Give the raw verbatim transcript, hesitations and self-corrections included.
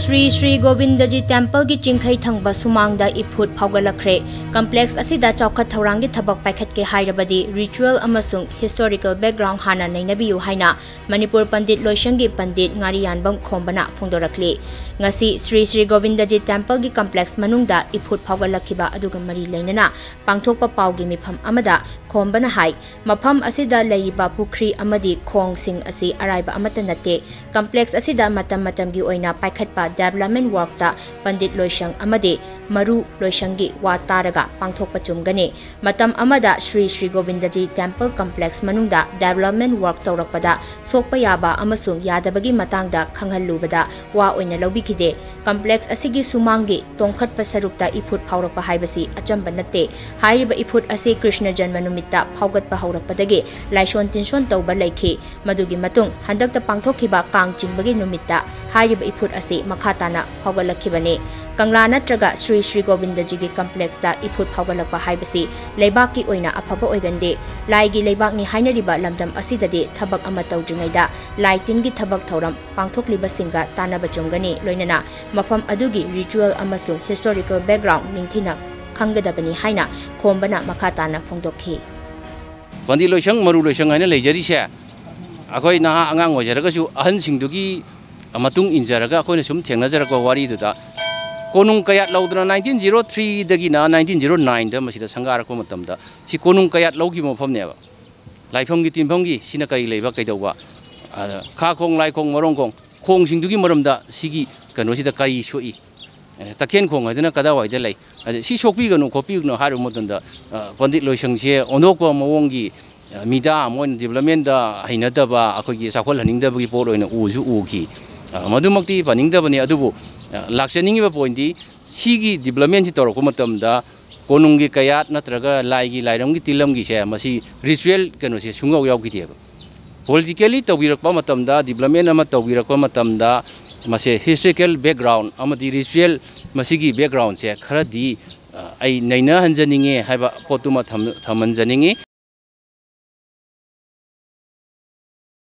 ꯁ꯭ꯔꯤ ꯁ꯭ꯔꯤ ꯒꯣꯕꯤꯟꯗꯖꯤ ꯇꯦꯝꯄꯜꯒꯤ ꯆꯤꯡꯈꯩ ꯊꯪꯕ ꯁꯨꯃꯥꯡꯗ ꯏꯐꯨꯠ ꯐꯥꯎꯒꯠꯂꯛꯈ꯭ꯔꯦ꯫ ꯀꯝꯄ꯭ꯂꯦꯛꯁ ꯑꯁꯤꯗ ꯆꯥꯎꯈꯠ ꯊꯧꯔꯥꯡꯒꯤ ꯊꯕꯛ ꯄꯥꯏꯈꯠꯀꯦ ꯍꯥꯏꯔꯕꯗꯤ ꯔꯤꯆꯨꯑꯦꯜ ꯑꯃꯁꯨꯡ ꯍꯤꯁꯇꯣꯔꯤꯀꯦꯜ ꯕꯦꯛꯒ꯭ꯔꯥꯎꯟ ꯍꯥꯟꯅ ꯅꯩꯅꯕꯤꯌꯨ ꯍꯥꯏꯅ ꯃꯅꯤꯄꯨꯔ ꯄꯟꯗꯤꯠ ꯂꯣꯏꯁꯪꯒꯤ ꯄꯟꯗꯤꯠ ꯉꯥꯔꯤꯌꯥꯟꯕꯝ ꯈꯣꯝꯕꯅ ꯐꯣꯡꯗꯣꯔꯛꯂꯤ꯫ ꯉꯁꯤ ꯁ꯭ꯔꯤ ꯁ꯭ꯔꯤ ꯒꯣꯕꯤꯟꯗꯖꯤ ꯇꯦꯝꯄꯜꯒꯤ ꯀꯝꯄ꯭ꯂꯦꯛꯁ ꯃꯅꯨꯡꯗ ꯏꯐꯨꯠ ꯐꯥꯎꯒꯠꯂꯛꯈꯤꯕ ꯑꯗꯨꯒ ꯃꯔꯤ ꯂꯩꯅꯅ ꯄꯥꯡꯊꯣꯛꯄ ꯄꯥꯎꯒꯤ ꯃꯤꯐꯝ ꯑꯃꯗ ꯈꯣꯝꯕꯅ ꯍꯥꯏ, ꯃꯐꯝ ꯑꯁꯤꯗ ꯂꯩꯔꯤꯕ ꯄꯨꯈ꯭ꯔꯤ ꯑꯃꯗꯤ ꯈꯣꯡꯁꯤꯡ ꯑꯁꯤ ꯑꯔꯥꯏꯕ ꯑꯃꯠꯇ ꯅꯠꯇꯦ꯫ ꯀꯝꯄ꯭ꯂꯦꯛꯁ ꯑꯁꯤꯗ ꯃꯇꯝ ꯃꯇꯝꯒꯤ ꯑꯣꯏꯅ ꯄꯥꯏꯈꯠꯄ ꯗꯦꯕꯂꯞꯃꯦꯟ ꯋꯥꯔꯛꯇ ꯄꯟꯗꯤꯠ ꯂꯣꯏꯁꯪ ꯑꯃꯗꯤ ꯃꯔꯨ ꯂꯣꯏꯁꯪꯒꯤ ꯋꯥ ꯇꯥꯔꯒ ꯄꯥꯡꯊꯣꯛꯄ ꯆꯨꯝꯒꯅꯤ꯫ ꯃꯇꯝ ꯑꯃꯗ ꯁ꯭ꯔꯤ ꯁ꯭ꯔꯤ ꯒꯣꯕꯤꯟꯗꯖꯤ ꯇꯦꯝꯄꯜ ꯀꯝꯄ꯭ꯂꯦꯛꯁ ꯃꯅꯨꯡꯗ ꯗꯦꯕꯂꯞꯃꯦꯟ ꯋꯥꯔꯛ ꯇꯧꯔꯛꯄꯗ ꯁꯣꯛꯄ ꯌꯥꯕ ꯑꯃꯁꯨꯡ ꯌꯥꯗꯕꯒꯤ ꯃꯇꯥꯡꯗ ꯈꯪꯍꯜꯂꯨꯕꯗ ꯋꯥ ꯑꯣꯏꯅ ꯂꯧꯕꯤꯈꯤꯗꯦ꯫ ꯀꯝꯄ꯭ꯂꯦꯛꯁ ꯑꯁꯤꯒꯤ ꯁꯨꯃꯥꯡꯒꯤ ꯇꯣꯡꯈꯠꯄ ꯁꯔꯨꯛꯇ ꯏꯐꯨꯠ ꯐꯥꯎꯔꯛꯄ ꯍꯥꯏꯕꯁꯤ ꯑꯆꯝꯕ ꯅꯠꯇꯦ꯫ ꯍꯥꯏꯔꯤꯕ ꯏꯐꯨꯠ ꯑꯁꯤ ꯀ꯭ꯔꯤꯁꯅ ꯖꯟꯃ ꯅꯨꯃꯤꯠꯇ ꯐꯥꯎꯒꯠꯄ ꯍꯧꯔꯛꯄꯗꯒꯤ ꯂꯥꯏꯁꯣꯟ ꯇꯤꯟꯁꯣꯟ ꯇꯧꯕ ꯂꯩꯈꯤ꯫ ꯃꯗꯨꯒꯤ ꯃꯇꯨꯡ ꯍꯟꯗꯛꯇ ꯄꯥꯡꯊꯣꯛꯈꯤꯕ ꯀꯥꯡ ꯆꯤꯡꯕꯒꯤ ꯅꯨꯃꯤꯠꯇ ꯍꯥꯏꯔꯤꯕ ꯏꯐꯨꯠ ꯑꯁꯤ ꯃꯈꯥ ꯇꯥꯅ ꯐꯥꯎꯒꯠꯂꯛꯈꯤꯕꯅꯤ꯫ ꯀꯪꯂꯥ ꯅꯠꯇ꯭ꯔꯒ ꯁ꯭ꯔꯤ ꯁ꯭ꯔꯤ ꯒꯣꯕꯤꯟꯗꯖꯤꯒꯤ ꯀꯝꯄ꯭ꯂꯦꯛꯁꯇ ꯏꯐꯨꯠ ꯐꯥꯎꯒꯠꯂꯛꯄ ꯍꯥꯏꯕꯁꯤ ꯂꯩꯕꯥꯛꯀꯤ ꯑꯣꯏꯅ ꯑꯐꯕ ꯑꯣꯏꯒꯟꯗꯦ꯫ ꯂꯥꯏꯒꯤ ꯂꯩꯕꯥꯛꯅꯤ ꯍꯥꯏꯅꯔꯤꯕ ꯂꯝꯗꯝ ꯑꯁꯤꯗꯗꯤ ꯊꯕꯛ ꯑꯃ ꯇꯧꯗ꯭ꯔꯤꯉꯩꯗ ꯂꯥꯏ ꯇꯤꯟꯒꯤ ꯊꯕꯛ ꯊꯧꯔꯝ ꯄꯥꯡꯊꯣꯛꯂꯤꯕꯁꯤꯡꯒ ꯇꯥꯟꯅꯕ ꯆꯨꯝꯒꯅꯤ꯫ ꯂꯣꯏꯅꯅ ꯃꯐꯝ ꯑꯗꯨꯒꯤ ꯔꯤꯆꯨꯑꯦꯜ ꯑꯃꯁꯨꯡ ꯍꯤꯁꯇꯣꯔꯤꯀꯦꯜ ꯕꯦꯛꯒ꯭ꯔꯥꯎꯟ ꯅꯤꯡꯊꯤꯅ ꯈꯪꯒꯗꯕꯅꯤ ꯍꯥꯏꯅ ꯈꯣꯝꯕꯅ ꯃꯈꯥ ꯇꯥꯅ ꯐꯣꯡꯗꯣꯛꯈꯤ꯫ ꯄꯟꯗꯤꯠ ꯂꯣꯏꯁꯪ, ꯃꯔꯨ ꯂꯣꯏꯁꯪ ꯍꯥꯏꯅ ꯂꯩꯖꯔꯤꯁꯦ, ꯑꯩꯈꯣꯏ ꯅꯍꯥ ꯑꯉꯥꯡ ꯑꯣꯏꯖꯔꯒꯁꯨ ꯑꯍꯟꯁꯤꯡꯗꯨꯒꯤ ꯃꯇꯨꯡ ꯏꯟꯖꯔꯒ ꯑꯩꯈꯣꯏꯅ ꯁꯨꯝ ꯊꯦꯡꯅꯖꯔꯛꯄ ꯋꯥꯔꯤꯗꯨꯗ, ꯀꯣꯅꯨꯡ ꯀꯌꯥꯠ ꯂꯧꯗꯅ nineteen zero three ꯗꯒꯤꯅ nineteen zero nine ꯗ ꯃꯁꯤꯗ ꯁꯪꯒꯥꯔꯛꯄ ꯃꯇꯝꯗ ꯁꯤ ꯀꯣꯅꯨꯡ ꯀꯌꯥꯠ ꯂꯧꯈꯤꯕ ꯃꯐꯝꯅꯦꯕ꯫ ꯂꯥꯏꯐꯝꯒꯤ ꯇꯤꯟꯐꯝꯒꯤ ꯁꯤꯅ ꯀꯔꯤ ꯂꯩꯕ, ꯀꯩꯗꯧꯕ, ꯑꯗ ꯈꯥ ꯈꯣꯡ, ꯂꯥꯏ ꯈꯣꯡ, ꯃꯔꯣꯡ ꯈꯣꯡ, ꯈꯣꯡꯁꯤꯡꯗꯨꯒꯤ ꯃꯔꯝꯗ ꯁꯤꯒꯤ ꯀꯩꯅꯣꯁꯤꯗ ꯀꯔꯤ ꯁꯣꯛꯏ, ꯑꯦ, ꯇꯈꯦꯟ ꯈꯣꯡ ꯍꯥꯏꯗꯨꯅ ꯀꯗꯥꯏꯋꯥꯏꯗ ꯂꯩ, ꯑꯗ ꯁꯤ ꯁꯣꯛꯄꯤꯒꯅꯨ ꯈꯣꯠꯄꯤꯒꯅꯨ ꯍꯥꯏꯔꯨꯕ ꯃꯇꯝꯗ, ꯑ, ꯄꯟꯗꯤꯠ ꯂꯣꯏꯁꯪꯁꯦ ꯑꯣꯟꯊꯣꯛꯄ ꯃꯑꯣꯡꯒꯤ, ꯑ, ꯃꯤꯗꯥ ꯑꯃ ꯑꯣꯏꯅ, ꯗꯤꯕ꯭ꯂꯞꯃꯦꯟꯗ ꯍꯩꯅꯗꯕ, ꯑꯩꯈꯣꯏꯒꯤ ꯆꯥꯎꯈꯠꯍꯟꯅꯤꯡꯗꯕꯒꯤ ꯄꯣꯠ ꯑꯣꯏꯅ ꯎꯁꯨ ꯎꯈꯤ꯫ ꯑ, ꯃꯗꯨꯃꯛꯇꯤ ꯄꯟꯅꯤꯡꯗꯕꯅꯤ, ꯑꯗꯨꯕꯨ, ꯑ, ꯂꯥꯛꯆꯅꯤꯡꯉꯤꯕ ꯄꯣꯏꯟꯗꯤ ꯁꯤꯒꯤ ꯗꯤꯕ꯭ꯂꯞꯃꯦꯟꯁꯤ ꯇꯧꯔꯛꯄ ꯃꯇꯝꯗ ꯀꯣꯅꯨꯡꯒꯤ ꯀꯌꯥꯠ ꯅꯠꯇ꯭ꯔꯒ ꯂꯥꯏꯒꯤ ꯂꯥꯏꯔꯝꯒꯤ ꯇꯤꯜꯂꯝꯒꯤꯁꯦ ꯃꯁꯤ ꯔꯤꯆꯨꯋꯦꯜ ꯀꯩꯅꯣꯁꯦ ꯁꯨꯡꯌꯥꯎ ꯌꯥꯎꯈꯤꯗꯦꯕ꯫ ꯄꯣꯂꯤꯇꯤꯀꯦꯜꯂꯤ ꯇꯧꯕꯤꯔꯛꯄ ꯃꯇꯝꯗ, ꯗꯤꯕ꯭ꯂꯞꯃꯦꯟ ꯑꯃ ꯇꯧꯕꯤꯔꯛꯄ ꯃꯇꯝꯗ ꯃꯁꯦ ꯍꯤꯁꯇ꯭ꯔꯤꯀꯦꯜ ꯕꯦꯛꯒ꯭ꯔꯥꯎꯟ ꯑꯃꯗꯤ ꯔꯤꯆꯨꯋꯦꯜ ꯃꯁꯤꯒꯤ ꯕꯦꯛꯒ꯭ꯔꯥꯎꯟꯁꯦ ꯈꯔꯗꯤ, ꯑ, ꯑꯩ ꯅꯩꯅꯍꯟꯖꯅꯤꯡꯉꯦ ꯍꯥꯏꯕ ꯄꯣꯠꯇꯨꯃ ꯊꯝ-, ꯊꯝꯍꯟꯖꯅꯤꯡꯉꯤ꯫